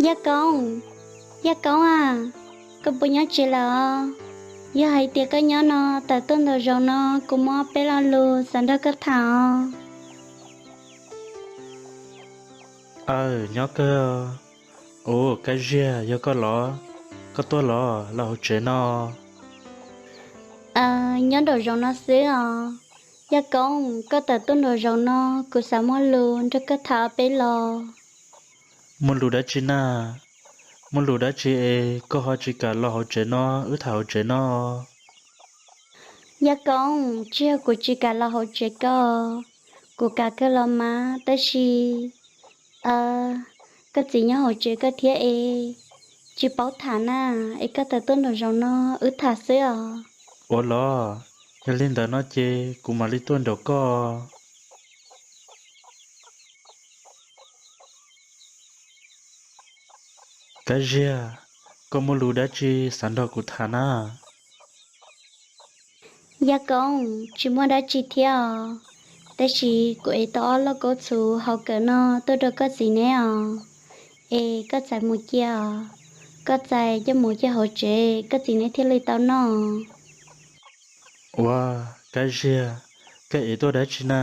Yaj Koob, Yaj Koob a, koj puas nyob tsev lawm os? Yog hais tias koj nyob no, tawm tuaj nraum zoov no, kuv muaj peb lo lus xav nrog koj tham os. Aw, nyob kawg. Ua, Kab Ziag, yog koj los? Koj tuaj los los hauv tsev no. Nyob nraum zoov no xwb os. Yaj Koob, koj tawm tuaj nraum zoov no, kuv xav muaj lus nrog koj tham ob peb los. Muaj lus dab tsi na? Muaj lus dab tsi es koj ho tsis kam los hauv tsev no, wb tham hauv tsev no? Yaj Koob, tsis yog kuv tsis kam los hauv tsev koj, kuv kam kawg los mas, tab sis koj txiv nyob hauv tsev koj thiab es tsis paub tham na, es koj tawm tuaj nraum zoov no wb tham xwb os. Ua los, yog li ntawd no ces kuv mam li tuaj nraum koj. Kab Ziag, koj muaj lus dab tsi xav nrog kuv tham na? Yaj Koob, tsis muaj dab tsi thiab os, tab sis kuv ev tau ob lub kaub txhuv hauv kawm no tuaj rau koj txiv neb os, es koj txais mus cia os, koj txais coj mus cia hauv tsev koj txiv neb thiaj li tau noj. Ua, Kab Ziag, koj ev tuaj dab tsi na?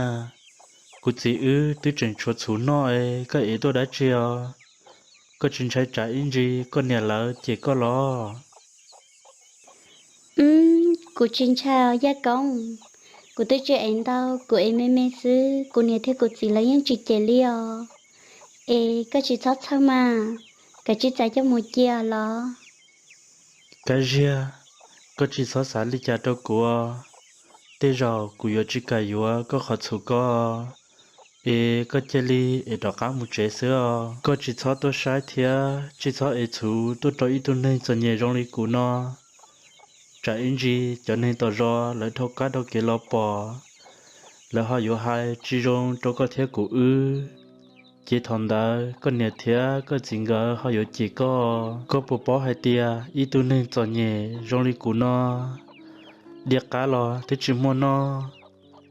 Kuv txiv wb twb tseem tshuav txhuv noj es koj ev tuaj dab tsi os? Koj tsis ntshai tsam ib ntsis koj niam lawv cem koj los? Kuv tsis ntshai os Yaj Koob, kuv twb tsis ev ntau, kuv ev me me xwb, kuv niam thiab kuv txiv lawv yeej tsis cem li os. Es koj tsis txhob txhawj mas, kav tsij txais coj mus cia los. Kab Ziag, koj tsis txhob xav li cas rau kuv os. Tej zaum kuv yuav tsis kam yuav koj qhov txhuv ko, es koj cia li es rov qab mus tsev xwb os. Koj tsis txhob tuaj saib thiab tsis txhob ev txhuv tuaj rau ib tug neeg txom nyem zoo li kuv no, tsam ib ntsis cov neeg tom zos lawv dhau kab dhau kev los pom, lawv ho yuav hais tsis zoo rau koj thiab kuv wb. Ces thaum ntawd koj niam thiab koj txiv nkawd ho yuav cem koj. Koj puas paub hais tias ib tug neeg txom nyem zoo li kuv no, diaj qab los twb tsis muaj noj,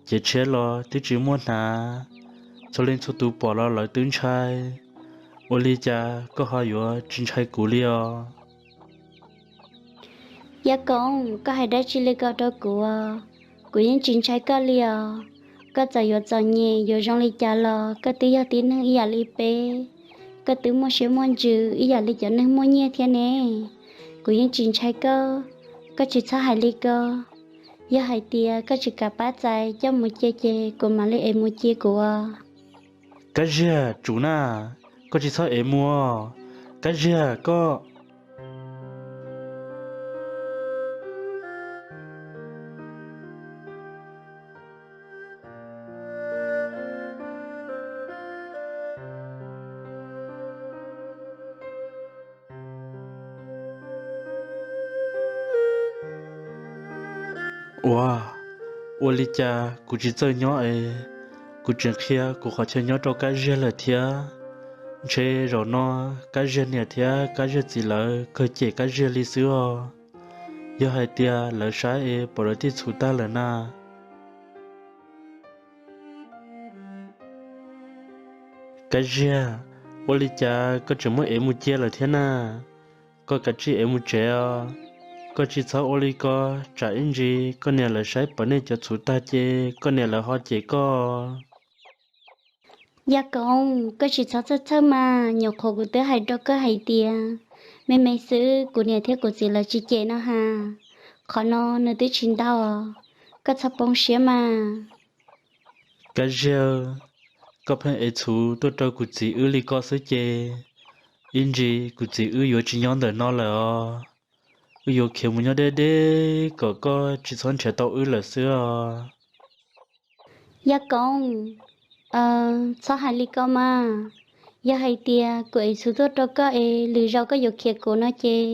cev tshiab los twb tsis muaj hnav, txhua leej txhua tus pom los lawv twb ntshai. Ua li cas koj ho yuav tsis ntshai kuv li os? Yaj Koob, koj hais dab tsi li ko rau kuv? Kuv yeej tsis ntshai koj li os. Koj txawm yuav txom nyem yuav zoo li cas los koj twb yog tib neeg ib yam li peb, koj twb muaj siab muaj ntsws ib yam li cov neeg muaj nyiaj thiab ne. Kuv yeej tsis ntshai koj, koj tsis txhob hais li ko. Yog hais tias koj tsis kam pab txais coj mus cia ces kuv mam li ev mus cia kuv. Kab Ziag, tsum na, koj tsis txhob ev mus. Kab Ziag koj. Ua, ua li cas kuv tsis txawj nyob es kuv tseem qhia kuv qhov chaw nyob rau Kab Ziag lawm thiab. Ntshe zaum no Kab Ziag niam thiab Kab Ziag txiv lawv kawg cem Kab Ziag li xwb os. Yog hais tias lawv saib es pom lawv tej txhuv tag lawm na. Kab Ziag, ua li cas koj tseem muab ev mus cia lawm thiab na? Koj kav tsij ev mus tsev os. Koj tsis txhob ua li ko, tsam ib ntsis koj niam lawv saib pom nej cov txhuv tag ces koj niam lawv ho cem koj. Yaj Koob, koj tsis txhob txhawj txhawj mas, nyuam qhuav kuv twb hais rau koj hais tias me me xwb kuv niam thiab kuv txiv lawv tsis cem no ha. Qhov no nws twb tsis ntau, koj txhob poob siab mas. Kab Ziag, koj pheej ev txhuv tuaj rau kuv txiv wb li ko xwb ces ib ntsis kuv txiv wb yuav tsis nyob ntawm no lawm os. Wb yuav khiav mus nyob deb deb kom koj tsis txhob nrhiav tau wb lawm xwb os. Yaj Koob, txhob hais li ko mas. Yog hais tias kuv ev txhuv tuaj rau koj es lwm zaus koj yuav khiav kuv no ces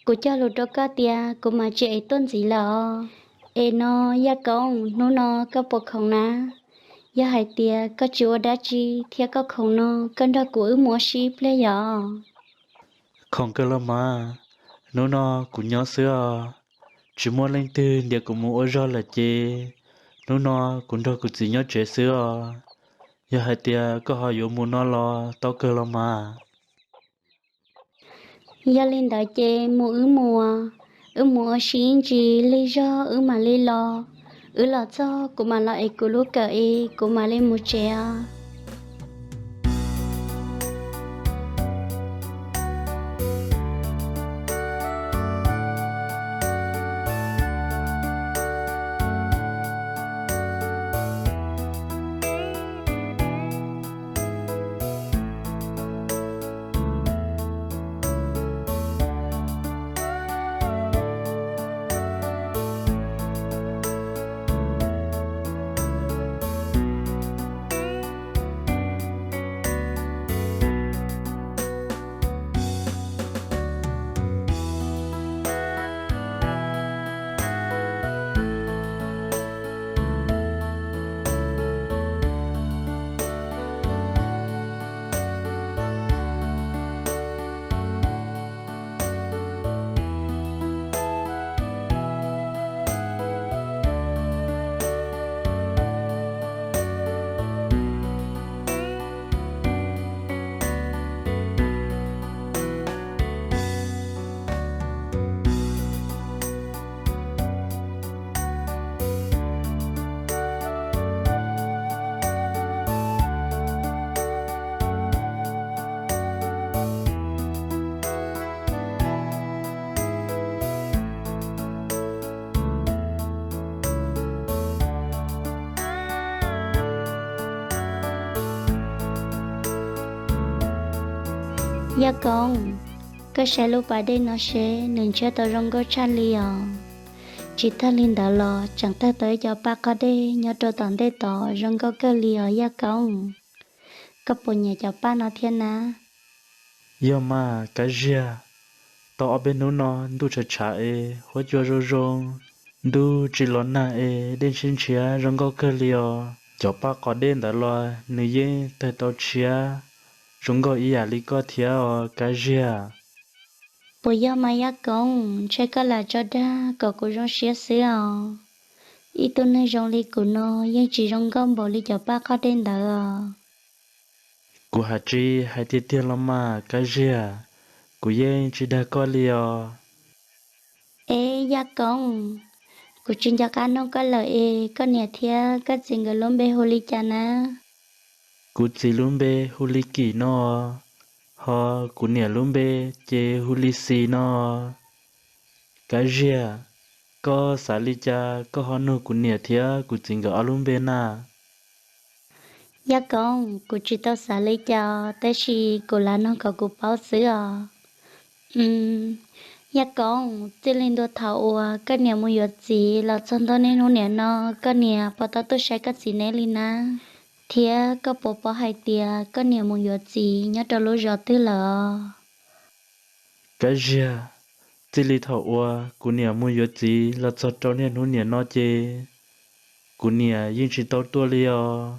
kuv cog lus rau koj tias kuv mam tsis ev tuaj ntxiv lawm os. Es no Yaj Koob, hnub no koj puas khoom na? Yog hais tias koj tsis ua dab tsi thiab koj khoom no koj nrog kuv wb mus ua si ib pliag yom? Khoom kawg los mas, hnub no kuv nyob xwb os. Tsis muaj leej twg ntiav kuv mus ua zog lawm ces hnub no kuv nrog kuv txiv nyob tsev xwb os. Yog hais tias koj ho yuav mus no los tau kawg los mas. Yog li ntawd ces mus wb mus, wb mus ua si ib ntsis lig zog wb mam li los. Wb los txog kuv mam los ev kuv lub kawm es kuv mam li mus tsev os. Yaj Koob, koj saib lub pas dej no seb nws ntshiab tau zoo nkauj tshaj li os. Tsis tag li ntawd los tseem tawg tau ib co paj qab dej nyob rau tom ntej tod zoo nkauj kawg li os Yaj Koob. Koj puas nyiam cov paj no thiab na? Yog mas Kab Ziag, tau ob peb hnub no ntuj tshav tshav es huab cua zoo zoo, ntuj tsis los nag es dej ntshiab ntshiab zoo nkauj kawg li os. Cov paj qos dej ntawd los nws yeej tawg tau tshiab zoo nkauj ib yam li koj thiab os Kab Ziag. Puas yog mas Yaj Koob, ntshe koj lam tso dag kom kuv zoo siab xwb os. Ib tug neeg zoo li kuv no yeej tsis zoo nkauj npaum li cov paj qab dej ntawd os. Kuv hais tsis hais tiag tiag los mas Kab Ziag, kuv yeej tsis dag koj li os. Eb Yaj Koob, kuv tsis nco qab nug koj lawm es koj niam thiab koj txiv nkawd lub npe hu li cas na? Kuv txiv lub npe hu li Kim no, ho kuv niam lub npe ces hu li Xis no. Kab Ziag, koj xav li cas koj ho nug kuv niam thiab kuv txiv nkawd ob lub npe na? Yaj Koob, kuv tsis tau xav li cas, tab sis kuv lam nug kom kuv paub xwb os. Yaj Koob, txij li ntua thaum uas koj niam mus yuav txiv los txog ntua niaj hnub niam no, koj niam puas tau tuaj saib koj txiv neb li na? Thiab koj puas paub hais tias koj niam mus yuav txiv nyob rau lub zos twg lawm os? Kab Ziag, txij li thaum uas kuv niam mus yuav txiv los txog rau niaj hnub niam no ces kuv niam yeej tsis tau tuaj li os.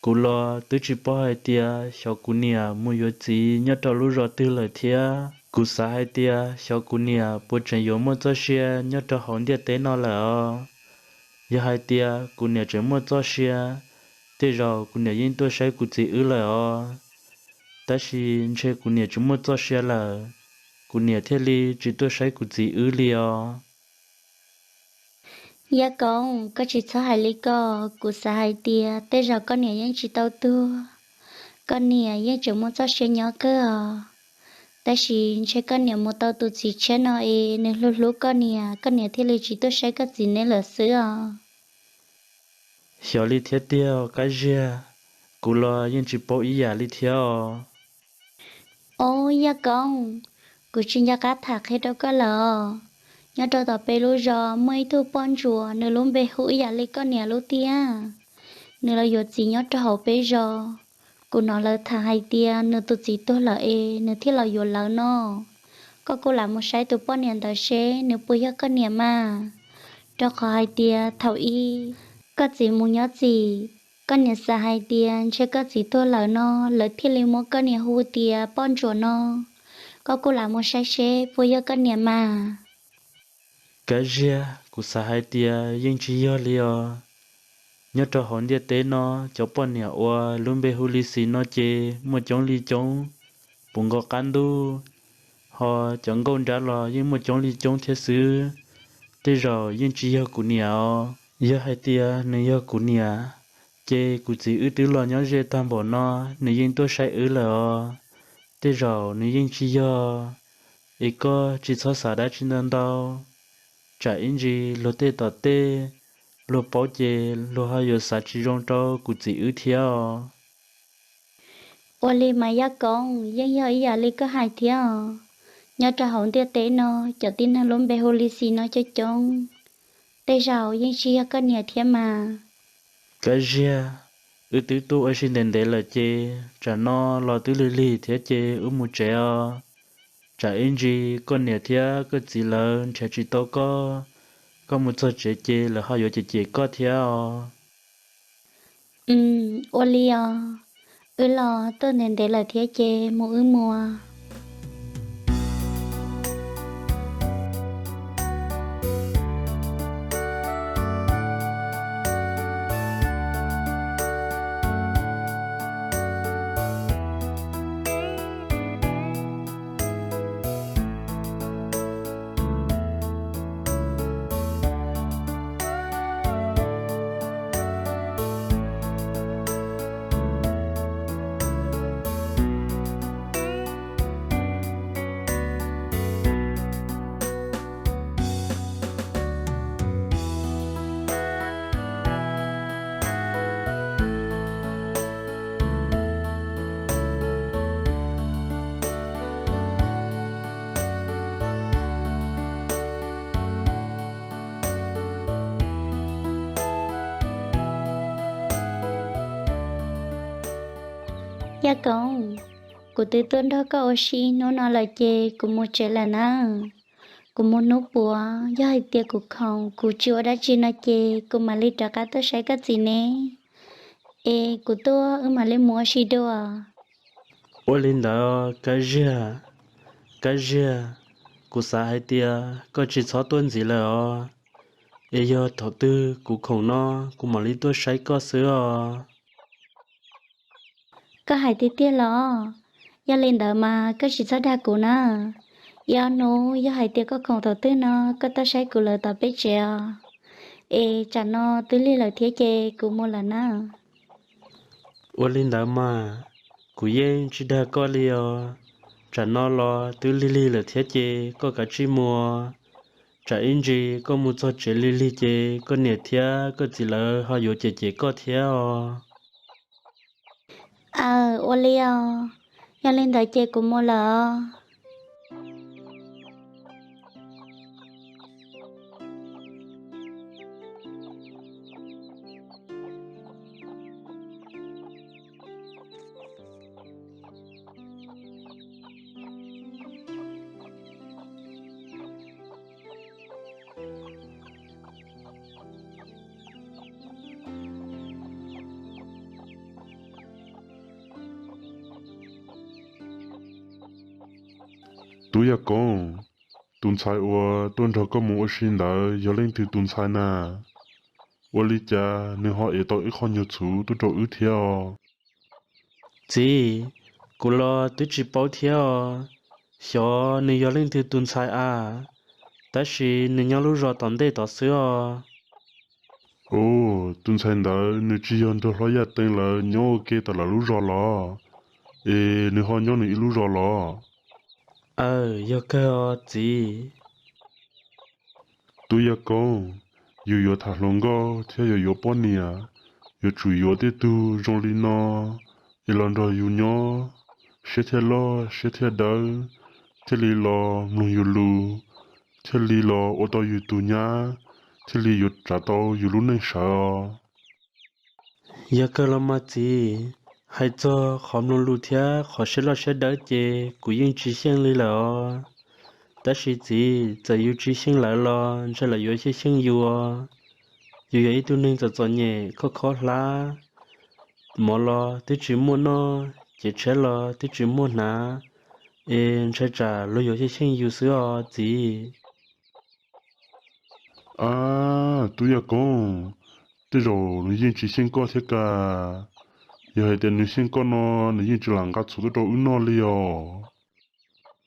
Kuv los twb tsis paub hais tias xyov kuv niam mus yuav txiv nyob rau lub zos twg lawm thiab. Kuv xav hais tias xyov kuv niam puas tseem yuav muaj txoj sia nyob rau hauv ntiaj teb no lawm os. Yog hais tias kuv niam tseem muaj txoj sia, tej zaum kuv niam yeej tuaj saib kuv txiv wb lawm os. Tab sis ntshe kuv niam tsis muaj txoj sia lawm, kuv niam thiaj li tsis tuaj saib kuv txiv wb li os. Yaj Koob, koj tsis txhob hais li ko, kuv xav hais tias tej zaum koj niam yeej tsis tau tuag, koj niam yeej tseem muaj txoj sia nyob kawg os. Tab sis ntshe koj niam mus tau tus txiv tshiab no es nws hlub hlub koj niam, koj niam thiaj li tsis tuaj saib koj txiv neb lawm xwb os. Xyov li thiab tiag Kab Ziag, kuv los yeej tsis paub ib yam li thiab os. Ob Yaj Koob, kuv tsis nco qab tham qhia rau koj lawm os. Nyob rau tom peb lub zos muaj ib tug poj ntsuam, nws lub npe hu ib yam li koj niam lub tiag. Nws los yuav txiv nyob rau hauv peb zos. Kuv hnov lawv tham hais tias nws tus txiv tuag lawm es nws thiaj los yuav lawv no. Koj kuj lam mus saib tus poj niam ntawd seb nws puas yog koj niam mas. Rau qhov hais tias thaum ub koj txiv mus nyob txim, koj niam xav hais tias ntshe koj txiv tuag lawm no, lawv thiaj li muab koj niam hu tias poj ntsuam no. Koj kuj lam mus saib seb puas yog koj niam mas. Kab Ziag, kuv xav hais tias yeej tsis yog li os. Nyob rau hauv ntiaj teb no, cov poj niam uas lub npe hu Lis Xis no ces muaj coob li coob puv nkaus qab ntuj, ho cov nkauj nrab los yeej muaj coob li coob thiab xwb. Tej zaum yeej tsis yog kuv niam os. Yog hais tias nws yog kuv niam, ces kuv txiv wb twb los nyob ze tag npaum no, nws yeej tuaj saib wb lawm os. Tej zaum nws yeej tsis yog, es koj tsis txhob xav dab tsi ntau ntau. Tsam ib ntsis luag tej tom tej, luag paub ces luag ho yuav xav tsis zoo rau kuv txiv wb thiab os. Ua li mas Yaj Koob, yeej yog ib yam li koj hais thiab os. Nyob rau hauv ntiaj teb no, cov tib neeg lub npe hu Lis Xis no coob coob, tej zaum yeej tsis yog koj niam thiab mas. Kab Ziag, wb twb tuaj ua si ntev ntev lawm ces tsam no los twb lig lig thiab ces wb mus tsev os. Tsam ib ntsis koj niam thiab koj txiv lawv nrhiav tsis tau koj, koj mus txog tsev ces lawv ho yuav cem cem koj thiab os. Ua li os, wb los tuaj ntev ntev lawm thiab ces mus wb mus. Yaj Koob, kuv twb tuaj nrog koj ua si hnub no lawm ces kuv mus tsev lawm nawb. Kuv mus hnub puav, yog hais tias kuv khoom kuv tsis ua dab tsi no ces kuv mam li rov qab tuaj saib koj txiv ne. Es kuv tuaj wb mam li mus ua si dua. Ua li ntawd Kab Ziag, Kab Ziag, kuv xav hais tias koj tsis txhob tuaj ntxiv lawm os. Es yog thaum twg kuv khoom no kuv mam li tuaj saib koj xwb os. Koj hais tiag tiag los? Yog li ntawd mas koj tsis txhob dag kuv na. Ib ob hnub yog hais tias koj khoom thaum twg no koj tuaj saib kuv lawm tom peb tsev os. Es tsam no twb lig lawm thiab ces kuv mus lawm na. Ua li ntawd mas, kuv yeej tsis dag koj li os. Tsam no los twb lig lig lawm thiab ces koj kav tsij mus. Tsam ib ntsis koj mus txog tsev lig lig ces koj niam thiab koj txiv lawv ho yuav cem cem koj thiab os. Aw, ua li os. Yog li ntawd ces kuv mus lawm os. Tub Yaj Koob, tus ntxhais uas tuaj nrog koj mus ua si ntawd yog leej twg tus ntxhais na? Ua li cas nws ho ev tau ib qho nyuag txhuv tuaj rau wb thiab os? Txiv, kuv los twb tsis paub thiab os. Xyov nws yog leej twg tus ntxhais a, tab sis nws nyob lub zos tom ntej tod xwb os. Ov, tus ntxhais ntawd nws tsis yog nrog hlob Yaj Teev lawv nyob ua ke tom lawv lub zos los? Es nws ho nyob nws ib lub zos los? Aw, yog kawg os txiv. Tub Yaj Koob, yus yuav tham hluas nkauj thiab yuav yuav poj niam, yuav tsum yuav tej tug zoo li no es los nrog yus nyob, siab thiaj loj siab thiaj dawb, thiaj li los mloog yus lus, thiaj li los ua tau yus tus nyab, thiaj li yuav tsav tau yus lub neej sawv os. Yog kawg los mas txiv, hais txog qhov mloog lus thiab qhov siab loj siab dawb ces kuv yeej tsis xyeej li lawm os. Tab sis txiv, txawm yus tsis xyeej lawv los ntshe lawv yuav xyeej xyeej yus. Yus yog ib tug neeg txom txom nyem khoj khob hlab, mov los twb tsis muaj noj, cev tshiab los twb tsis muaj hnav, es ntshai tsam luag yuav xyeej xyeej yus xwb os txiv. Ab, Tub Yaj Koob, tej zaum nws yeej tsis xyeej koj thiab ka. Yog hais tias nws xyeej koj no, nws yeej tsis lam nqa txhuv tuaj rau wb noj li os.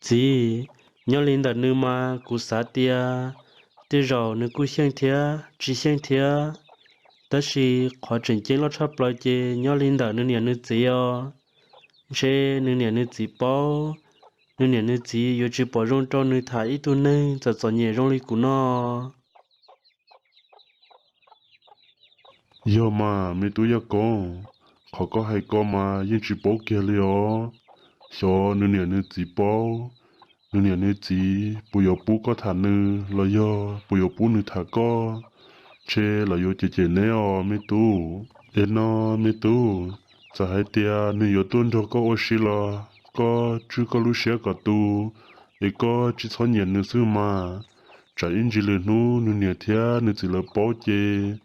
Txiv, nyob li ntawm nws mas kuv xav tias tej zaum nws kuj xyeej thiab tsis xyeej thiab, tab sis qhov tseem ceeb loj tshaj plaws ces nyob li ntawm nws niam nws txiv os. Ntshe nws niam nws txiv paub, nws niam nws txiv yuav tsis pom zoo rau nws tham ib tug neeg txom txom nyem zoo li kuv no. Yog mas me tub Yaj Koob, qhov koj hais ko mas yeej tsis paub kiag li os. Xyov nws niam nws txiv paub, nws niam nws txiv puas yuav pub koj tham nws los yog puas yuav pub nws tham koj? Ntshe lawv yuav cem cem neb os me tub. Es no me tub, txawm hais tias nws yuav tuaj nrog koj ua si los koj tswj koj lub siab kom tu, es koj tsis txhob nyiam nws xwb mas. Tsam ib ntsis lwm hnub nws niam thiab nws txiv lawv paub ces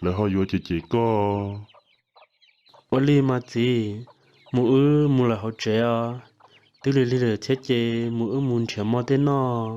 lawv ho yuav cem cem koj. Ua li mas txiv, mus wb mus lawm hauv tsev os, twb lig lig lawm thiab ces mus wb mus nrhiav mov tej noj.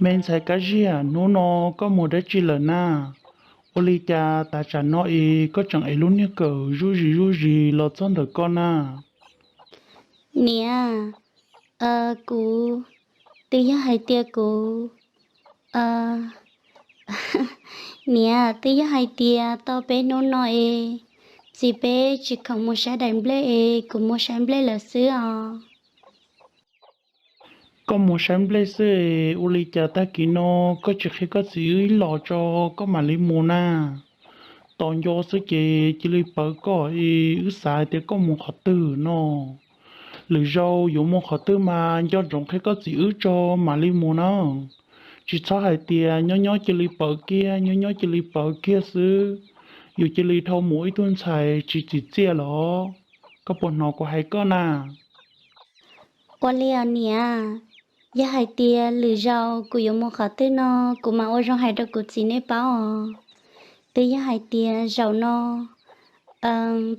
Me ntxhais Kab Ziag, hnub no koj mus dab tsi lawm na? Ua li cas tav tsam no es koj tseem ev lub niag kawm zuj zis zuj zis los txog ntawm koj na? Niam, kuv, twb yog hais tias kuv, niam, twb yog hais tias tau peb hnub no es txiv peb tsis khoom mus saib daim nplej es kuv mus saib nplej lawm xwb os. Koj mus saib nplej xwb es ua li cas tag kis no koj tsis qhia koj txiv wb ib los tso koj mam li mus na? Tos nco xwb ces cia li pawv koj es wb xav hais tias koj mus qhov twg no. Lwm zaus yuav mus qhov twg mas nco ntsoov qhia koj txiv wb tso mam li mus na. Tsis txhob hais tias nyob nyob cia li pawv kiag, nyob nyob cia li pawv kiag xwb. Yus cia li dhau mus ib tug ntxhais tsis txim txiaj los. Koj puas hnov kuv hais koj na? Ua li os niam, yog hais tias lwm zaus kuv yuav mus qhov twg no kuv mam ua zoo hais rau kuv txiv neb paub os. Twb yog hais tias zaum no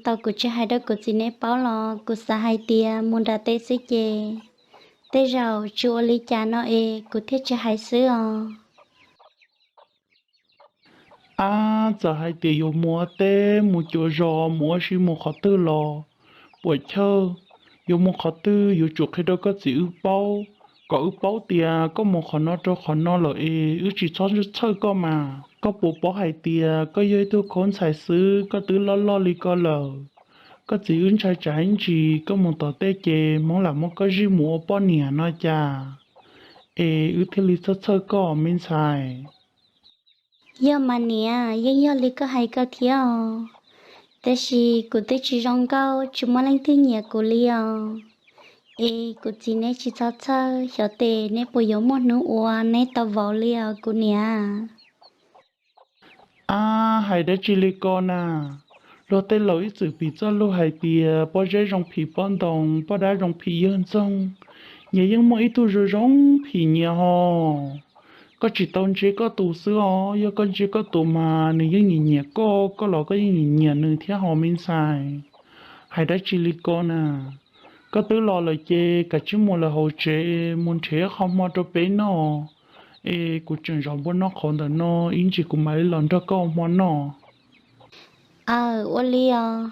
tau kuv tsis hais rau kuv txiv neb paub los kuv xav hais tias mus nram teb xwb ces tej zaum tsis ua li cas no es kuv thiaj tsis hais xwb os. Ab, txawm hais tias yuav mus ua teb mus cuav zos mus ua si mus qhov twg los puam chawj, yuav mus qhov twg yuav tsum qhia rau koj txiv wb paub, kom wb paub tias koj mus qhov no rau qhov no lawm es wb tsis txhob txhawj koj mas. Koj puas paub hais tias koj yog ib tug khaub ntxhais xwb koj twb loj loj li ko lawm, koj txiv wb ntshai tsam ib ntsis koj mus tom tej ces Hmoob lam muab koj zij mus ua poj niam no cas, es wb thiaj li txhawj txhawj koj me ntxhais. Yog mas niam, yeej yog li koj hais ko thiab os, tab sis kuv twb tsis zoo nkauj tsis muaj leej twg nyiam kuv li os. Es kuv txiv neb tsis txhob txhawj, xyov tes neb puas yuav muaj hnub uas neb tau vauv li os kuv niam. Ab, hais dab tsi li ko na? Luag tej laus ib txwm piv txoj lus hais tias pob zeb zoo phim pob ntoo, pob dab zoo phim yawg ntxoog. Nyias yeej muaj ib tug zoo zoo phim nyias ho. Koj tsis tau ntsia koj tus xwb os, yog koj ntsia koj tus mas nws yeej nyiam nyiam koj, koj los koj yeej nyiam nyiam nws thiab ho me ntxhais. Hais dab tsi li ko na? Koj twb los lawm ces kav tsij mus lawm hauv tsev mus nrhiav qho hmo rau peb noj, es kuv tseem zov npua noj qhauv ntawm no, ib ntsis kuv mam li los nrog koj ua hmo noj. Aw, ua li os.